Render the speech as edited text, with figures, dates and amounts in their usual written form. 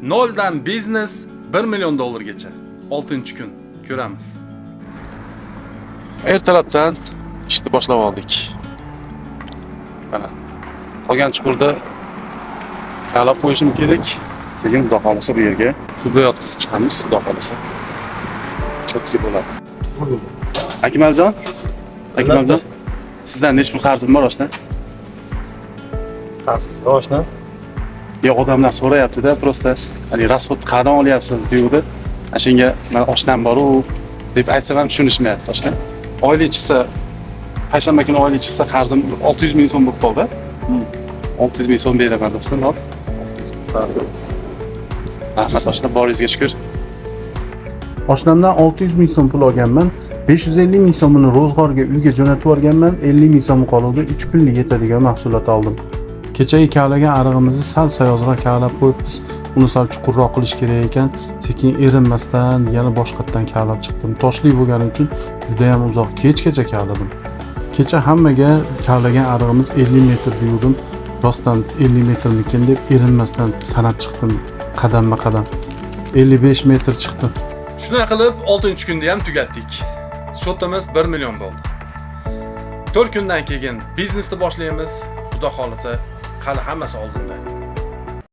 Noldan biznes 1 million dollargacha. 6-kun ko'ramiz. Ertalabdan ishni boshlab oldik. Mana qolgan chuqurda kavlab qo'yishim kerak. Keyin xudo xohlasa bu yerga tubla yotqizib chiqamiz, xudo xohlasa. Чётко bo'ladi. Akmaljon? Akmaljon? Sizdan necha pul qarzim bor, oshna? Qarsiz oshna. Yo'q, odamlar so'rayapti-da, просто hani расход qayerdan olyapsiz deyuvdi. Ana shunga mana oshnam bor-u deb aytsam ham tushunishmayapti oshna. Oylik chiqsa, payshanba kuni oylik chiqsa qarzim 600 ming so'm bo'lib qoldi. 600 ming so'm beraman do'stim, hop. Rahmat oshna, boringizga shukur. Oshnamdan 600 ming so'm pul olganman. 550 ming so'mini ro'zg'orga uyga jo'natib yuborganman. 50 ming so'm qoluvdi. 3 kunlik yetadigan mahsulot oldim. Kechagi kavlagan arig'imizni sal sayozroq kavlab qo'yibmiz. Uni sal chuqurroq qilish kerak ekan. Sekin erinmasdan yana boshqatdan kavlab chiqdim. Toshli bo'lgani uchun juda ham uzoq kechgacha kavladim. Kecha hammaga kavlagan arig'imiz 50 metr deyuvdim. Rostdan 50 metrmikin deb erinmasdan sanab chiqdim qadamma-qadam. 55 metr chiqdi. Shunday qilib 6-kunda ham tugatdik. Счёт imiz 1 million bo'ldi. 4 kundan keyin biznesni boshlaymiz. Xudo xohlasa, hali hammasi oldinda.